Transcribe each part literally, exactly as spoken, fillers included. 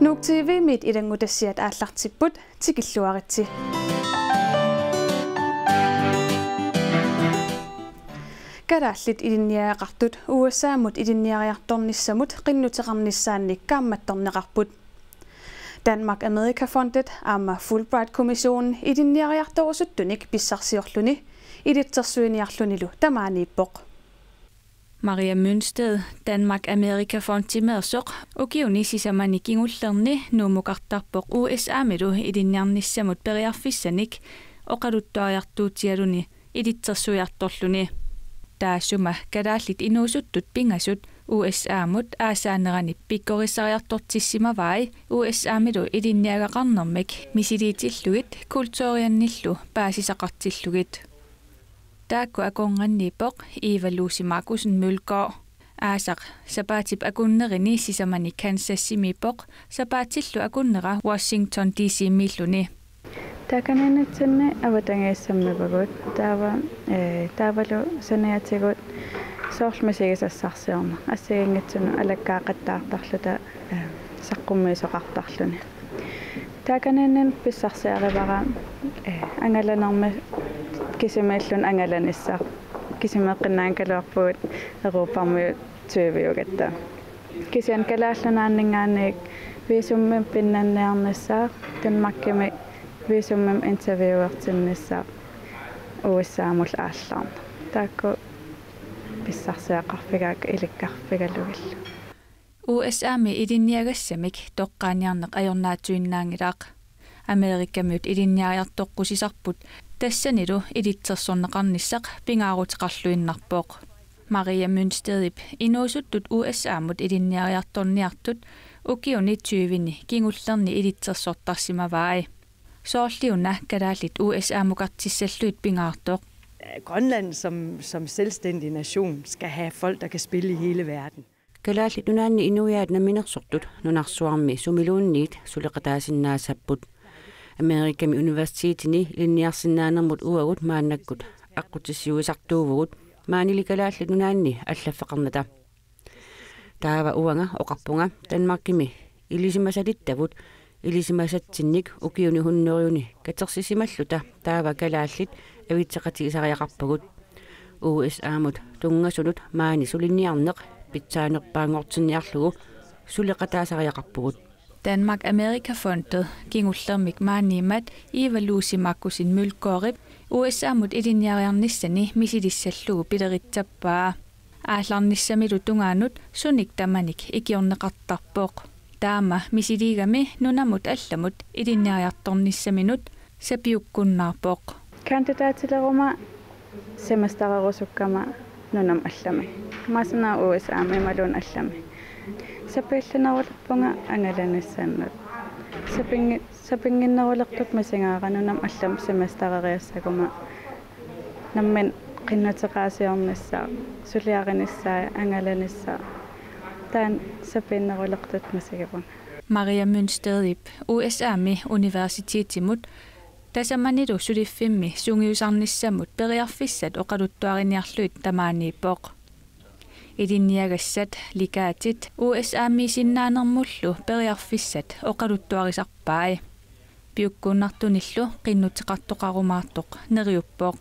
Nuuk T V-mit ilanngutassiat aallartipput, tikilluaritsi. Kalaallit ilinniagaqartut U S A-mut ilinniariartornissamut qinnuteqarnissaannik kaammattorneqarput. Danmark Amerika Fondet aamma Fulbright Kommissionen ilinniariartorusuttunik pissarsiorluni ilitsersuiniarlunilu tamaaniippoq. Maria Mønsted, Danmark Amerika Fondimeersoq, ukiuni sisamani kingullerni Nuummukartarpoq U S A-milu ilinniarnissamut periarfissanik oqaluttuariartuutigaluni ilitsersuiartorluni. Taassuma kalaallit inuusuttut pingasut U S A-mut aasaanerani pikkorissariartortissimavai U S A-milu ilinniagaqarnermik misiliitillugit kulturiannillu paasisaqartillugit. Taakku akornanniippoq Eva Lucy Markussen Mølgaard. Aasaq sapaatip akunnerini sisamani Kansasimiippoq, sapaatillu akunnera Washington D C-miilluni. Taakaniinnitsinni avatangiissammivagut, taava, eh, taavalu saniatigut soorlu misigisassarsiorneq, assigiinngitsunut alakkaaqattaartarluta, eh, saqqummiisoqartarluni. Taakaniinninni pissarsiarivara, eh, angalanermi kisimiilluni angalanissaq. Kisimeeqqinnaanngikkaluarpugut Europamiut tyviugatta. Kisianni Kalaallit Nunaanninngaanniit visumimik pinnanniarnissaa, Danmarkimi visumimik interviewertinnissaq, U S A-mut aallarneq. Taakku pissarsiaqarfigaakka ilikkarfigalugillu. U S A-mi ilinniagassamik toqqaaniarneq ajornaatsuinnaanngilaq. Amerikamiut ilinniariartoqqusisarput tassanilu ilitsersorneqarnissaq pingaaruteqarluinnarpoq. Maria Mønstedip inuusuttut U S A-mut ilinniariartorniartut ukiuni tyveni kingullerni ilitsersortarsimavai. Soorliuna kalaallit U S A-mukartissallugit pingaartoq. Grønland som, som selvstændig nation skal have folk, der kan spille i hele verden. Kalaallit Nunaanni inuiaat namminersortut nunarsuarmi sumiluunniit suleqataasinnaassapput. Amerikami universitetini ilinniarsinnaanermut uagut maannakkut aqqutissiuisartuuvugut, maanili Kalaallit Nunaanni allaffeqarnata. Taava uanga oqarpunga Danmarkimi ilisimasalittavut ilisimasatsinnik ukiuni hunnorujuni katersisimalluta taava kalaallit avitseqatigisariaqarpagut. U S A-mut tunngasunut maani suliniarneq pitsaanerpaanngortinniarlugu suleqataasariaqarpugut. Danmark Amerika Fondet kingullermik maaniimmat Eva Lucy Markussen Mølgaardip U S A-mut ilinniariarnissani misilissallugu pileritsappaa. Aallarnissamilu tungaanut sunik tamanik ikiorneqartarpoq. Taama misiliigami nunamut allamut ilinniariartornissaminut sapiukkunnaarpoq. Kandidaatileruma semestererusukkamma nunamut allamut. Massana U S A-mi imaluunniit allamut. Sapiillinerulerpunga angalanissannut. Sapingi-, sapinnginnerulertut misigaara nunamut allamut semestereriassaguma. Nammineq qinnuteqaasiornissaa, suliarinissaa, angalanissaa. Taanna sapiinnerulertut misigivunga. Maria Mønstedip U S A-mi universitetimut tasamanilu suliffimmi sungiusarnissamut periarfissat oqaluttuariniarlugit tamaaniippoq. Ilinniagassat, legaatit, U S A-miisinnaanermullu periarfissat oqaluttuarisarpai. Piukkunnartunillu qinnuteqartoqarumaartoq neriuppoq.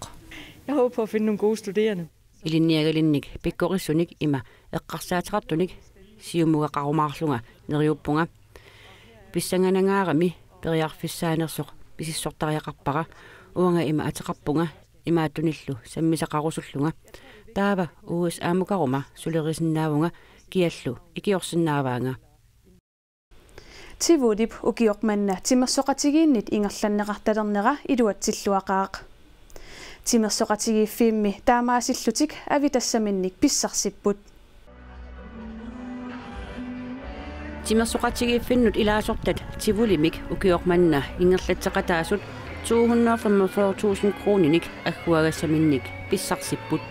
Jeg håber på at finde nogle gode studerende. Ilinniagalinnik pikkorissunik ima eqqarsaateqartunik siumugaqarumaarlunga neriuppunga. Pissanganangaarami periarfissaanersoq pisissortariaqarpara, uanga ima ateqarpunga imaattunillu sammisaqarusullunga. Taava U S A-mukaruma sulerisinnaavunga kiallu ikiorsinnaavaanga. Tivolip ukioq manna timersoqatigiinnit ingerlanneqartalernera iluatsilluaqaaq. Timersoqatigiiffiimmi taamaasillutik avitassaminnik pissarsipput. Timersoqatigiiffinnut ilaasortat Tivolimik ukioq manna ingerlatseqataasut to hundrede og femogfyrre tusind kroninik agguagassaminnik pissarsipput.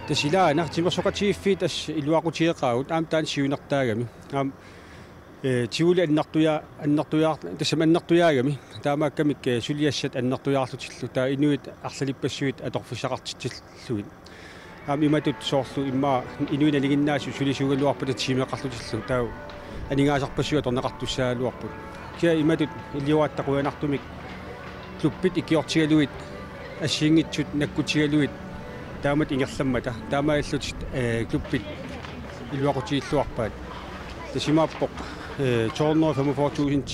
Tassa ilaana timersoqatigiiffiit tassa iluaqutigeqaagut aamma taanna siunertaagami. Aamma, eh, Tivoli annertuja-, annertujaar-, tassami annertujaagami. Taamaakkamik, eh, suliassat annertujaarlutillu. Taava inuit arlalippassuit atorfissaqartitsillugit. Aamma imatut soorlu immaqa inuit nalinginnaasut sulisuugaluarpata tiimeqarlutillu. Taava aningaasarpassuit atorneqartussaagaluarput. Kisianni imatut iliuuseqattaartarput qujanartumik klubbit ikiortigalugit assigiinngitsut nakkutigalugit taamatut ingerlammata. Taamaalillutik, eh, klubbit iluaqutigilluarpaat. Tassa imaappoq, eh, to hundrede og femogfyrre tusind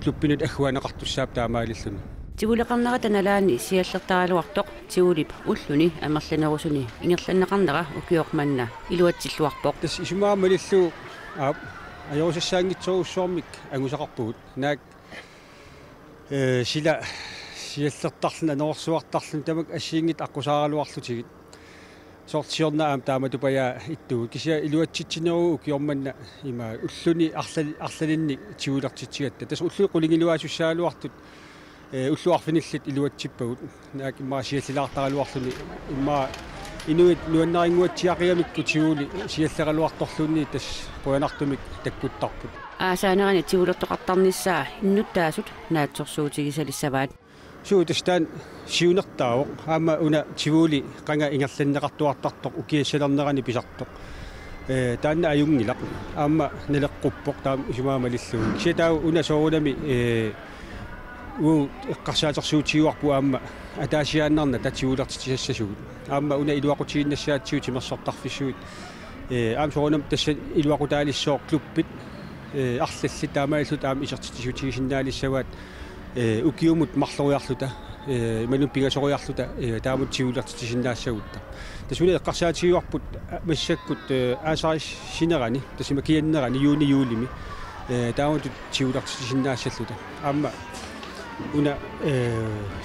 klubbinut agguaanneqartussaapput taamaalilluni. Tivuleqarnerata nalaani siallertaraluartoq tivulip ulluni amerlanerusuni ingerlanneqarnera ukioq manna iluatsilluarpoq. Tassa isumaga malillugu, aa, ajorusassaanngitsorujussuarmik angusaqarpugut. Naak, eh, sila siallertarluni, anorersuartarluni tamakku assigiinngitsut aqqusaaraluarlutigit. Soorlu siorna aamma taamatupajaaq ittugut. Kisianni iluatsitsineruvoq ukioq manna ima ulluni arlal-, arlalinni tivulertitsigatta. Tassa ulluni qulingiluaasussagaluartut, eh, ullut arfinillit iluatsippagut. Naak immaqa siallilaartaraluarluni immaqa inuit nuannarinnguatsiaqigamikku tivoli sialleraluartorluunniit tassa qujanartumik takkuttarput. Aasaanerani tivulertoqartarnissaa innuttaasut naatsorsuutigisalissavaat. Suu, tassa taanna siunertaavoq. Aamma una tivoli qanga ingerlanneqartuartartoq ukiassalernerani pisartoq. Eh, taanna ajunngilaq. Aamma naleqquppoq taama isumaga malillugu. Kisianni taava una soorunami, eh, uagut eqqarsaatersuutigaarput aamma ataasiaannarnata tivulertitsisassasugut. Aamma una iluaqutigiinnassagatsigu timersortarfissuit. Eh, aamma soorunami tassa iluaqutaalissooq klubbit, eh, arlallit taamaalillutik aamma isertitsissutigisinnaanissavaat, eh, ukiumut marloriarluta, eh, imaluunniit pingasoriarluta, eh, taamatut tivulertitsisinnaassagutta. Tassa una eqqarsaatigaarput, a-, massakkut, eh, aasarissinerani, tassa ima kiannerani juuni juulimi, eh, taamatut tivulertitsisinnaassalluta. Aamma una, eh,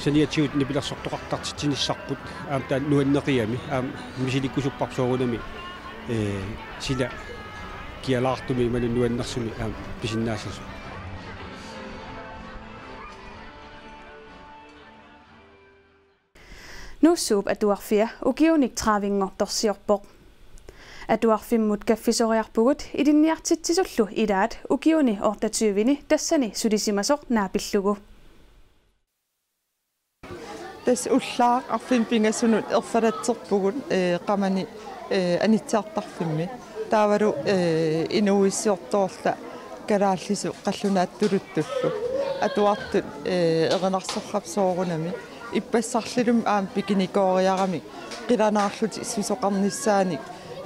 saniatigut nipilersortoqartartitsinissarput, aamma taanna nuanneqigami, aamma misilikkusupparput soorunami, eh, sila kialaartumik imaluunniit nuannersumik aamma pisinnaassasoq. Nuussuup Atuarfia ukiunik tredivinngortorsiorpoq. Atuarfimmut kaffisoriarpugut ilinniartitsisullu ilaat ukiuni otteogtyveni tassani sulisimasoq naapillugu. Tassa ullaaq arfineq-pingasunut erfalatserpugut, eh, Qamani, eh, Anitsiartarfimmi. Taavalu, eh, inuuissiortoorluta kalaallisut qallunaatut tuluttullu. Atuartut, eh, erinarsortarput soorunami. Ippassarlilumi aamma pikinikooriaramik qilanaarlutik susoqarnissaanik,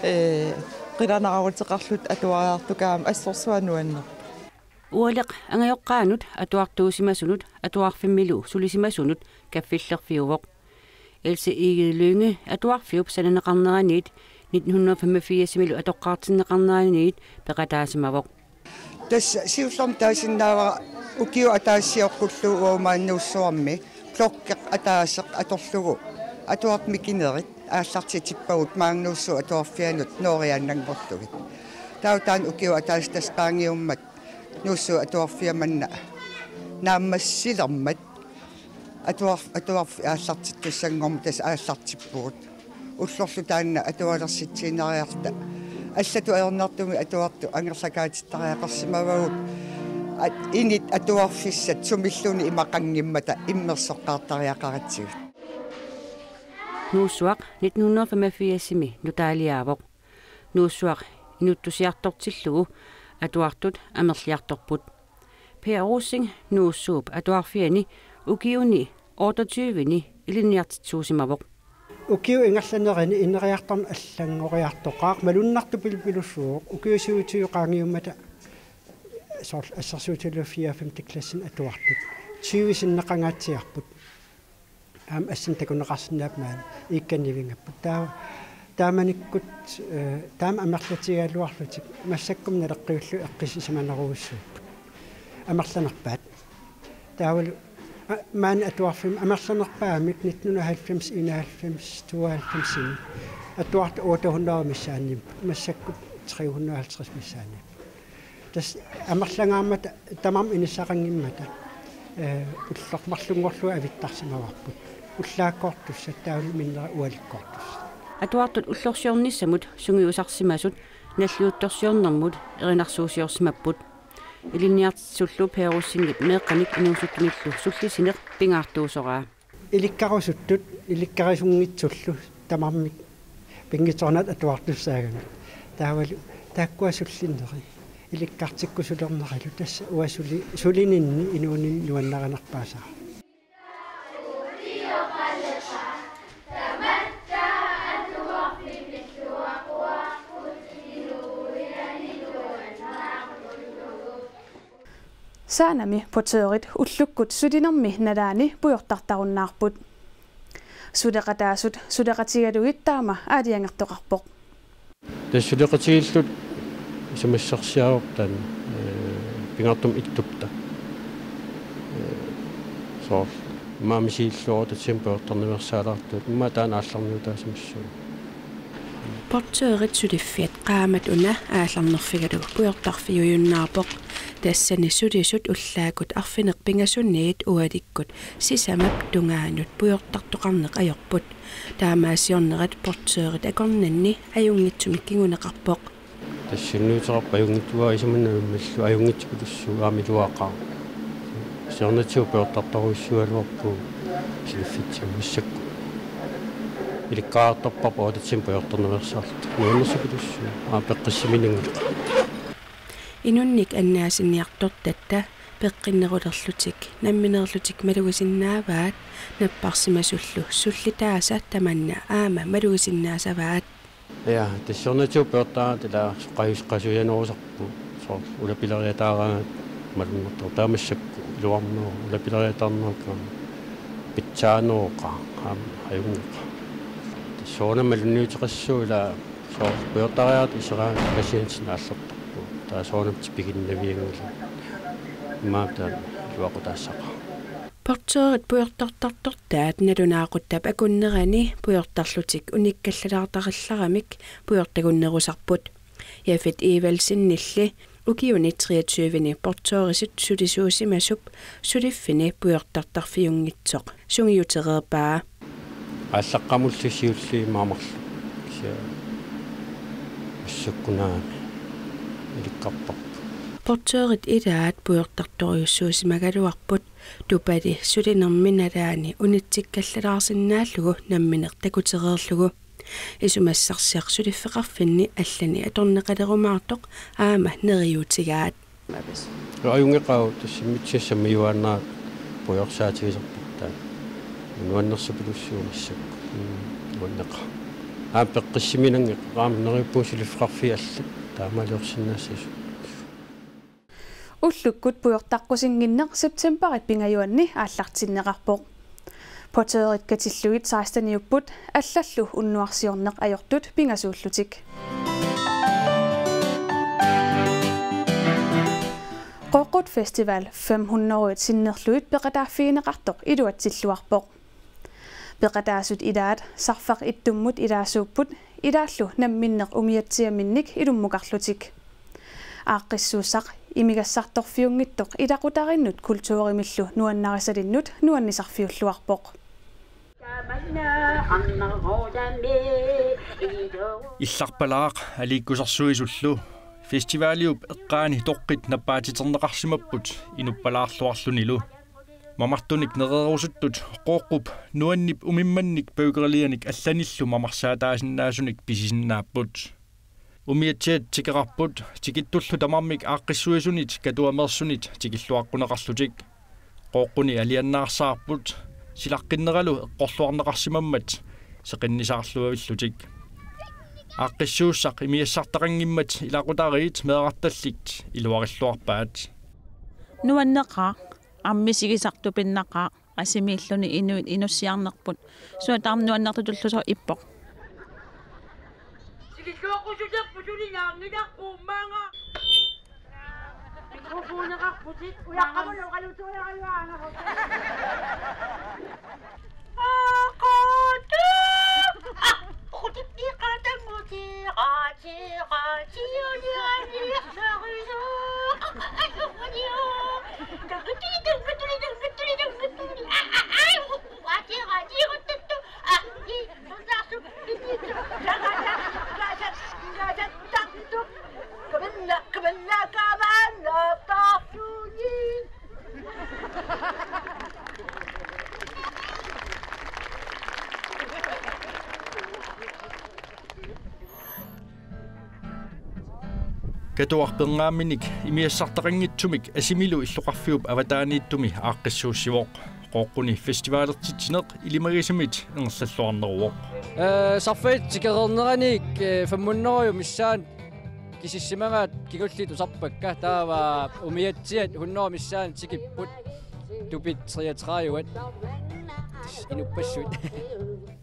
eh, qilanaaruteqarlutik atuariartukkagut aamma assorsuaq nuannerpoq. Ualeq angajoqqaanut atuartuusimasunut atuarfimmilu sulisimasunut kaffillerfiuvoq. Else Egede Lynge atuarfiup sananeqarneraniit nitten hundrede og femogfirsimilu atoqqaartinneqarneraniit peqataasimavoq. Tassa siullermik taasinnaavara ukiut ataaseq sioqqullugu uagut Nuussuarmi blokki ataaseq atorlugu atuartut mikinerit aallartitippagut maanga Nuussuup Atuarfianut nooriaannanngorlugit. Taava taanna ukiut ataaseq tassa qaangiummat Nuussuup Atuarfia manna naammassilermat atuar-, atuarfik aallartittussanngormat tassa aallartippugut. Ullorlu taanna atualersitsiinnariarta allatut ajornartumik atuartut angerlakaatittariaqarsimavagut. At-, init atuarfissat sumilluunniit imaqanngimmata immersoqqaartariaqaratsigit. Nuussuaq nitten hundrede og femogfirsimi nutaaliaavoq. Nuussuaq inuttusiartortillugu atuartut amerliartorput. Per Rosing Nuussuup Atuarfiani ukiuni otteogtyveni ilinniartitsuusimavoq. Ukiup ingerlanerani ineriartorneq allanngoriartoqaaq, malunnartoq pil-, pilussuuvoq. Ukiut syvogtyve qaangiummata soorlu assersuutigalugu fjerde femte klassini atuartut tyve sinneqangaatsiarput. Aamma assut takuneqarsinnaapput maani iikkat nivingapput. Taava taamanikkut, eh, taama amerlatigigaluarlutik massakkut naleqqiullugu eqqissisimanerujussuupput. Amerlanerpaat. Taavalu, a-, maani atuarfimmi amerlanerpaamik nitten hundrede og halvfems, enoghalvfems, tooghalvfemsimi atuartut otte hundrede missaanniipput, massakkut tre hundrede og halvtreds missaanniipput. Tassa amerlangaarmata tamarmik inissaqanngimmata, eh, ullormut marlunngorlugu avittarsimavarput. Ullaakkoortussat taavalu minnerit ualikkoortussat. Atuartut ullorsiornissamut sungiusarsimasut nalliuttorsiornermut erinarsuusiorsimapput. Ilinniartitsisullu Per Rosingip meeqqanik inuusuttunillu sullisineq pingaartuusoraa. Ilikkarusuttut, ilikkarisunngitsullu tamarmik pinngitsoornata atuartussaagamik. Taavalu taakkua sullineri. Ilikkartikkut sulernerilu tassa uanga suli-, sulininni inuuninni nuannarinerpaasara. Saanami portørit ullukkut sulinermi nalaani pujortartarunnaarput. Suleqataasut suleqatigalugit taama aalajangertoqarpoq. Tassa suleqatigalugit isumassarsiaruttaarput, ee, pingaartumik ittupta. Ee, soorlu immaqa misilluarutatsinnut pujortarniarsaalaartugut, immaqa taanna aallarniutaasimassuuvoq. Portørit suliffiat qaammat una aallarnerfigalugu pujortarfiujunnaarpoq. Tassani sulisut ullaakkut arfineq-pingasuniit ualikkut sisamap tungaanut pujortartoqarneq ajorput. Taamaasiornerat portørit akornanni ajunngitsumik kinguneqarpoq. Tassa sunniuteqarpoq ajunngitsuaa isumanna immallu ajunngitsupilussuuvoq aamma iluaqaaq. Siornatigut pujortartorujussuugaluarpugut suliffitsinni massakkut. Ilikkarartarparput oqaatsitsinnut pujortarniarsaarluta. Nuannersupilussuuvoq. Aamma peqqissiminanngilaq. Inunnik annaasiniartortatta peqqinnerulerlutik, nammineerlutik malugisinnaavaat, napparsimasullu sullitaasa tamanna aamma malugisinnaassavaat. Ja, tassa siornatigut pujortaratta ila soqajus-, qasujanerusarput, soorlu ulapileriataaraangat malunnartoq taava massakkut iluarneruvoq, ulapileriataarnerup aamma pitsaaneruvoq aamma ajunngeqaaq. Tassa soorunami malunniuteqassaaq ila soorlu pujortariaat iseraangat patientinut aallertarpugut. Taava soorunami tipiginnavianngilaq. Immaqa taanna iluaqutaassaqaaq. Portørit pujortartartortaat nalunaaquttap akunnerani pujortarlutik unikkallalaartarillaramik pujortagunnerusarput. Jafet Evaldsenilli ukiuni treogtyveni portørisut sulisuusimasup suliffini pujortartarfiunngitsoq sungiutereerpaa. Aallaqqamulli siulliit marluk. Kisianni massakkunnaami ilikkarparput. Portørit ilaat pujortartorujussuusimagaluarput, tupali sulinermi nalaani unitsikkallalaarsinnaallugu nammineq takutereerlugu. Isumassarsiaq suliffeqarfinni allani atorneqalerumaartoq aamma neriuutigaat. Ajunngeqaaq, tassa immitsinnut sammiuaannarlugu pujorsaatigisarput taanna. Nuannersupilussuuvoq massakkut. Mm, nuanneqaaq. Aamma peqqissiminanngilaq, aamma neriuppunga suliffeqarfiit allat taamaaliorsinnaassasut. Ullukkut pujortaqqusinnginneq septemberip pingajuanni aallartinneqarpoq. Portørit katillugit seksteniupput, allallu unnuarsiorneq ajortut pingasuullutik. Qooqqut Festival fem hundrede sinnerlugit peqataaffigineqartoq iluatsilluarpoq. Peqataasut ilaat Sarfaq Ittummut ilaasuupput, ilaallu namminneq umiatsiaminnik ilummukarlutik. Aaqqissuussaq imigassartorfiunngitsoq ilaqutariinnut kulturimillu nuannarisalinnut nuannisarfiulluarpoq. Illarpalaaq aliikkusersuisullu festivaliup eqqaani toqqit nappaatiterneqarsimapput inuppalaarluarlunilu. Mamartunik nereerusuttut Qooqqup nuannip umimmannik pavukkerilianik allanillu mamarsaataasinnaasunik pisisinnaapput. Umiatsiat tikeqarput tikittullu tamarmik aaqqissuisunit katuameersunit tikilluaqquneqarlutik. Qooqquni aliannaarsaarput silaqqinnerlu eqqorluarneqarsimammat seqinnisaarluavillutik. Aaqqissuussaq imigassartaqanngimmat ilaqutariit meerartallit iluarilluarpaat. Nuanneqaaq, aamma misigisaq tupinnaqaaq, asimiilluni inuit inussiarnerput. Suut aamma nuannertutullu soorlu ippoq. Tikilluaqqusuterput suli naanngilaq uummaanga. Mikrofoneqarputit. Ujaqqamut oqaluttuariaraluarnarput. Katuaq Perngaaminik imigassartaqanngitsumik Asimilu illoqarfiup avataaniittumi aaqqissuussivoq. Qooqquni festivalertitsineq ilimagisamit ingerlalluarneruvoq. Eh, sarfat tikereerneranit, eh, femhundrede missaani kisissimagaat kingulliit tusarpakka, taava umiatsiat hundrede missaani tikipput, tupit treogtredive. Inuppassuit.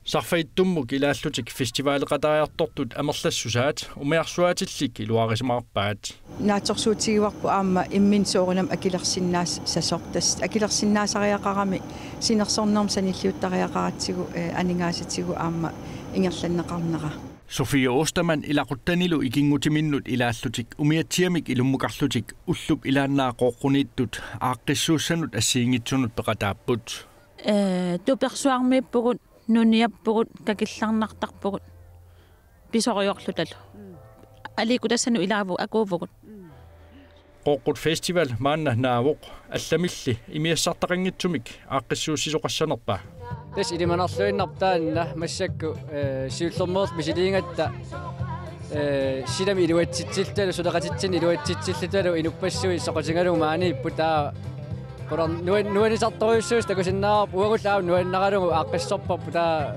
Sarfagittummut ilaallutik festivaleqatariartortut amerlassusaat umiarsuaatillit iluarisimaarpaat. Naatsorsuutigivarput aamma imminut soorunami akilersinnaassasoq, tassa akilersinnaasariaqarami sinersornermut sanilliuttariaqaratsigu, eh, aningaasatigut aamma ingerlanneqarnera. Sofie Ostermann ilaquttanilu ikinngutiminnut ilaallutik umiatsiamik ilummukarlutik ullup ilaannaa Qooqquniittut aaqqissuussanut assigiinngitsunut peqataapput. Eh, tupersuarmiippugut, nuniappugut, kakillarnartarpugut, pisoriorlutalu. Aliikkutassanut ilaavugut, akuuvugut. Qooqqut Festival maanna naavoq, allamilli imigassartaqanngitsumik aaqqissuussisoqassanerpa? Tassa ilimanarluinnarpoq taanna massakkut, eh, siullermeerluta misiliigatta, eh, silami iluatsitsillutalu, suleqatitsinni iluatsitsillutalu inuppassuit soqutigalugu maaniipput, taava qular-, nuan-, nuannisartorujussuusoq takusinnaavarput, uagullu aamma nuannaralugu aaqqissorparput, taava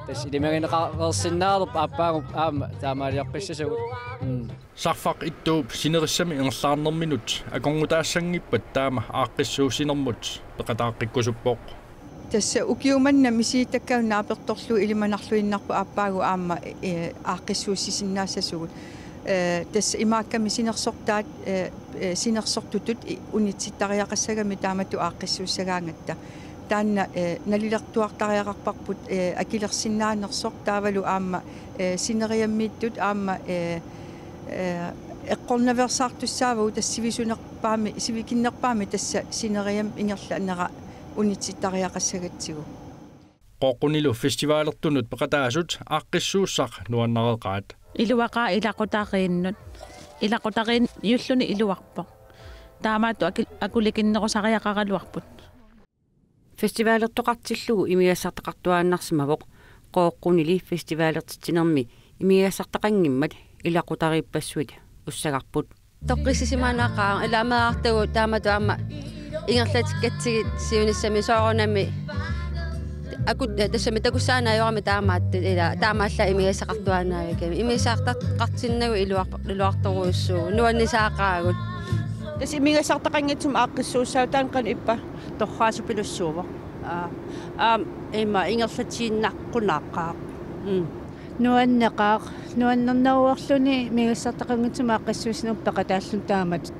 tassa ilimagineqareersinnaalerpoq aappaagu aamma taamaaliorpassuugut. Mm. Sarfaq Ittuup sinerissami ingerlaarnerminut akornutaassanngippat taama aaqqissuussinermut peqataaqqikkusuppoq. Tassa ukiut manna misilittakkavut naapertorlugit ilimanarluinnarpoq aappaagu aamma, eh, aaqqissuussisinnaassasugut. Eh, tassa imaakkami sinersortaat, eh, eh, sinersortutut i-, unitsittariaqassagami taamatut aaqqissuussagaangatta. Taanna, eh, nalilertuartariaqarparput, eh, akilersinnaanersoq taavalu aamma, eh, sineriammiittut aamma, eh, eh, eqqornaveersaartussaavagut, tassa sivisunerpaami, sivikinnerpaami tassa sineriammi ingerlanera unitsittariaqassagatsigu. Qooqqunilu festivalertunut peqataasut aaqqissuussaq nuannareqaat. Iluaqaaq ilaqutariinnut. Ilaqutariinniulluni iluarpoq. Taamaattoq aki-, akulikinnerusariaqaraluarput. Festivalertoqartillugu imigassartaqartuaannarsimavoq, Qooqqunili festivalertitsinermi imigassartaqanngimmat ilaqutariippassuit ussagarput. Toqqissisimanaqaaq, ila amerlanertagut taamatut aamma ingerlatikkatsigu siunissami soorunami akut-, tassami takussaannaajorami taamaattut, ila taamaallaat imigassaqartuaannavikkami. Imigassartaqartinnagu iluar-, iluartorujussuuvoq, nuannisaaqaagut. Tassa imigassartaqanngitsumik aaqqissuussaaq taanna qanoq ippa? Torraasupilussuuvoq. Aa, aamma ima ingerlatiinnaqqunaqaaq. Mm. Nuanneqaaq, nuannerneruarluni imigassartaqanngitsumik aaqqissuussinermut peqataalluni taamatut.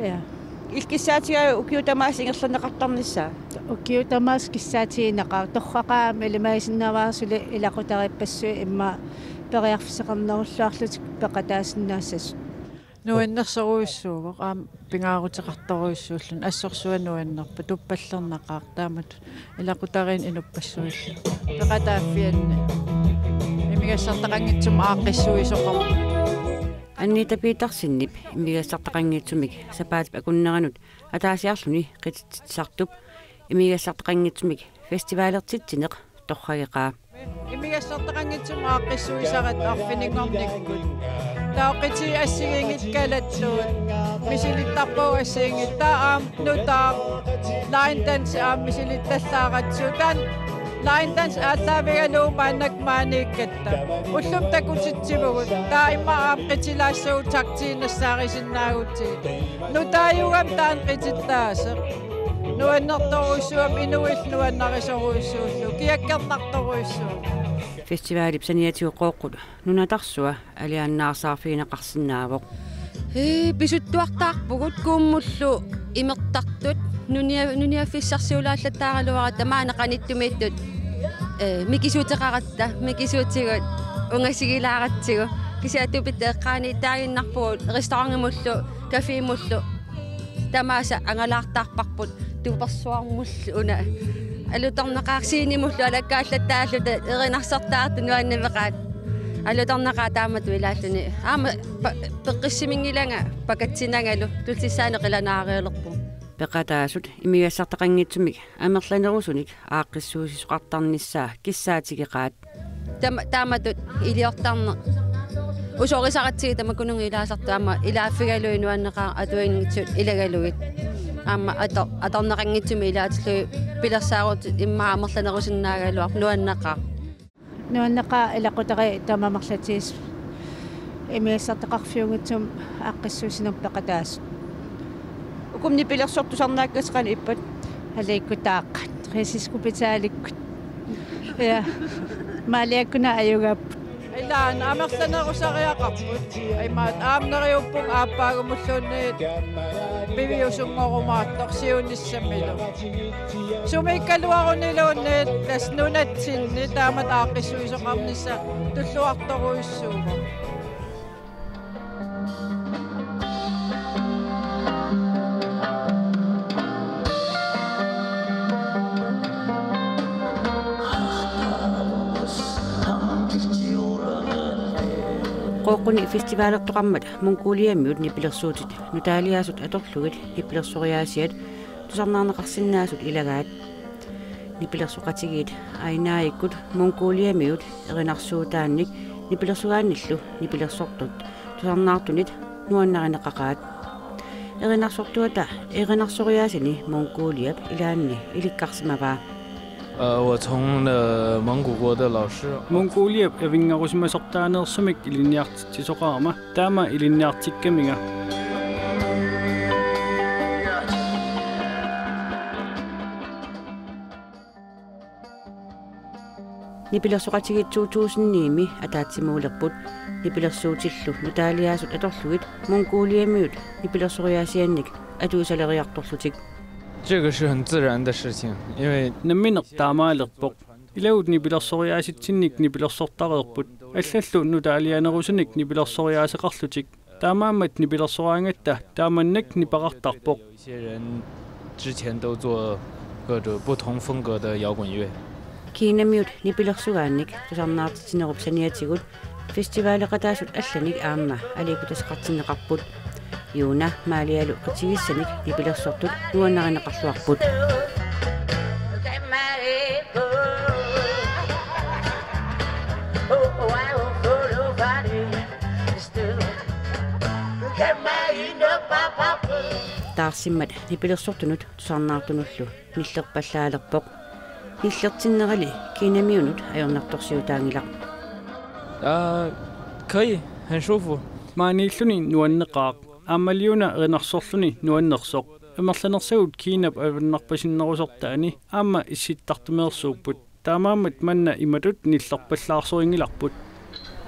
Ja. Illit kissaatigaavit ukiut tamaasa ingerlanneqartarnissaa? Ukiut tamaasa kissaatigineqaaq, torraqaaq aamma ilimagisinnaavara suli ilaqutariippassuit immaqa periarfissaqarnerulluarlutik peqataasinnaassasut. Nuannersorujussuuvoq, aamma pingaaruteqartorujussuulluni, assorsuaq nuannerpoq, tuppallernaqaaq taamatut ilaqutariinni inuppassuillu. Peqataaffianni imigassartaqanngitsumik aaqqissuisoqarpoq. Anita Petersenip imigassartaqanngitsumik sapaatip akunneranut ataasiarluni qititsitsisartup imigassartaqanngitsumik festivalertitsineq torrageqaa. Imigassartaqanngitsumik aaqqissuisaratta arfininngornikkut. Taava qitiit assigiinngitsut kalattuut. Misilittarpagut assigiinngitsut. Taava aamma nutaaq line dance aamma misilittallaaratsigu. Taanna line dance aallaavigalugu maannakkut maaniikkatta. Ullumi takutitsivugut. Taava immaqa aamma qitilaassagut taktiinnassaarissinnaagutsigit. Nutaajugami taanna qitittaaseq. Nuannertorujussuugami, inuillu nuannarisorujussuullugu, kiakkertartorujussuuvoq. Festivalip saniatigut Qooqqut nunatarsua alianaarsaarfigineqarsinnaavoq. Ee, pisuttuartaarpugut Kuummullu imertartut, nunia-, nuniaffissarsiulaallattaaraluaratta maani qanittumiittut, ee, mikisuuteqaratta, mikisuutigut ungasigilaaratsigu. Kisianni tupitta eqqaaniittaaginnarpugut restaurantimullu, cafémullu. Tamaasa angalaartarparput tupersuarmullu una. Alutornaqaaq scenemullu alakkaallattaalluta erinarsortaartut nuannaveqaat. Alutornaqaaq taamatut ilaalluni. Aamma pa-, peqqissiminngilagut pakatsinangalu tullissaani qilanaarialerpugut. Peqataasut imigassartaqanngitsumik amerlanerusunik aaqqissuussisoqartarnissaa kissaatigeqaat. Tama-, taamatut iliortarneq Usorisaqatsigu tamakkununnga ilaasartut aamma ilaaffigalugit nuanneqaaq atuinngitsut ilagalugit. Aamma ator-, atorneqanngitsumik ilaatillugit pilersaarutit immaqa amerlanerusinnaagaluarput nuanneqaaq. Nuanneqaaq ilaqutariit taama amerlatigisut imigassartaqarfiunngitsumik aaqqissuussinermut peqataasut. Uku nipilersortut tusarnaakkatit qanoq ippat? Aliikkutaaq. Rigshospitalikkut. Ja. Maaliakkut una ajugaapput. Ilaanni amerlanerusariaqarput. Imaattoq aamma neriuppunga aappaagumulluunniit piviusunngorumaartoq siunissamilu. Sumiikkaluaruniluunniit tassa nunatsinni taamatut aaqqissuisoqarnissaq tulluartorujussuuvoq. Qooqquni festivalertoqarmat Mongoliamiut nipilersuutit nutaaliaasut atorlugit nipilersoriaasiat tusarnaarneqarsinnaasut ilagaat. Nipilersoqatigiit Ainaikkut Mongoliamiut erinarsuutaannik nipilersugaannillu nipilersortut tusarnaartunit nuannarineqaqaat. Erinarsortuata erinarsoriaasani Mongoliap ilaanni ilikkarsimavaa. 呃，我从，呃，蒙古国的老师。 Mongoliap avinngarusimasortaaneersumik ilinniartitsisoqarama taama ilinniartikkaminga. Nipilersoqatigiit to tusind ni-mi ataatsimuulerput. Nipilersuutillu nutaaliaasut atorlugit Mongoliamiut nipilersoriaasiannik atuisaleriartorlutik. 这个是很自然的事情，因为 Nammineq taamaalerpoq. Ilagut nipilersoriaasitsinnik nipilersortareerput. Allallu nutaalianerusunik nipilersoriaaseqarlutik. Taamaammat nipilersoraangatta taamannak nipeqartarpoq. 有一些人之前都做各种不同风格的摇滚乐。 Kinamiut nipilersugaannik tusarnaartitsinerup saniatigut festivaleqataasut allanik aamma aliikkutassaqartinneqarput. Juuna Maalialu qitigissanik nipilersortut nuannarineqarluarput. Taarsimmat nipilersortunut tusarnaartunullu nillerpallaalerpoq. Nillertinnerali Kinamiunut ajornartorsiutaanngilaq. 啊，可以，很舒服。 Maaniilluni nuanneqaaq, aammaliuna erinarsorluni nuannersoq. Amerlanersagut Kinap avannarpasinnerusortaani aamma issittartumeersuupput. Taamaammat manna imatut nillerpallaarsorinngilarput.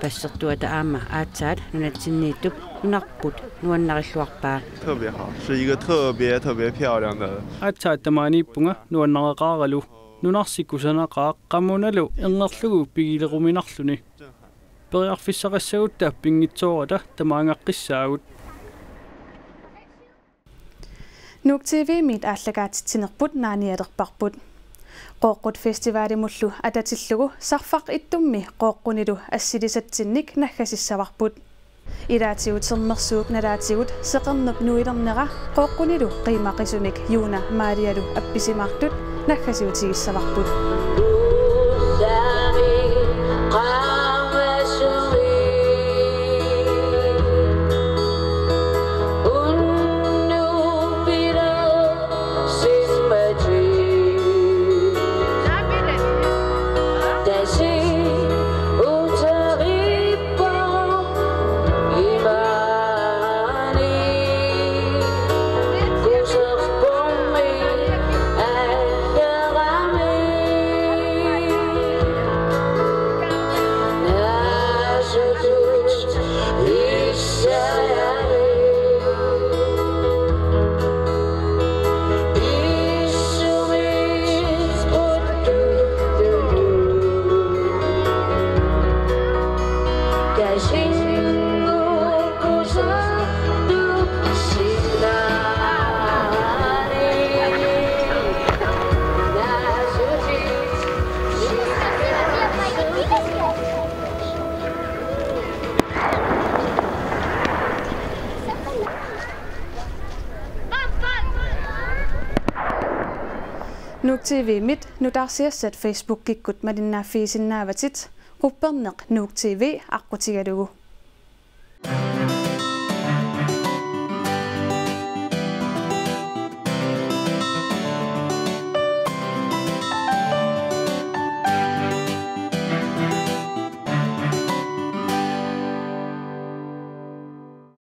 Passertuata aamma aatsaat nunatsinniittup nunarput nuannarilluarpaa. 特别好，是一个特别特别漂亮的。 Aatsaat tamaaniippunga nuannareqaaralu. Nunarsi kusanaqaaq qamunalu erngerlugu pigileruminarluni. Periarfissaqassagutta pinngitsoorata tamaanngaqqissaagut. Nuuk T V-miit aallakaatitsinerput naanialerparput. Qooqqut Festivalimullu atatillugu Sarfaq Ittummi Qooqqunilu assilisatsinnik naggasissavarput. Ilaatigut sermersuup nalaatigut seqernup nuilernera Qooqqunilu qiimaqisumik Juuna Maalialu appisimaartut naggasiutigissavarput. Nuuk T V-mit nutaarsiassat Facebookikkut malinnaaffigisinnaavatit, qupperneq Nuuk T V aqqutigalugu.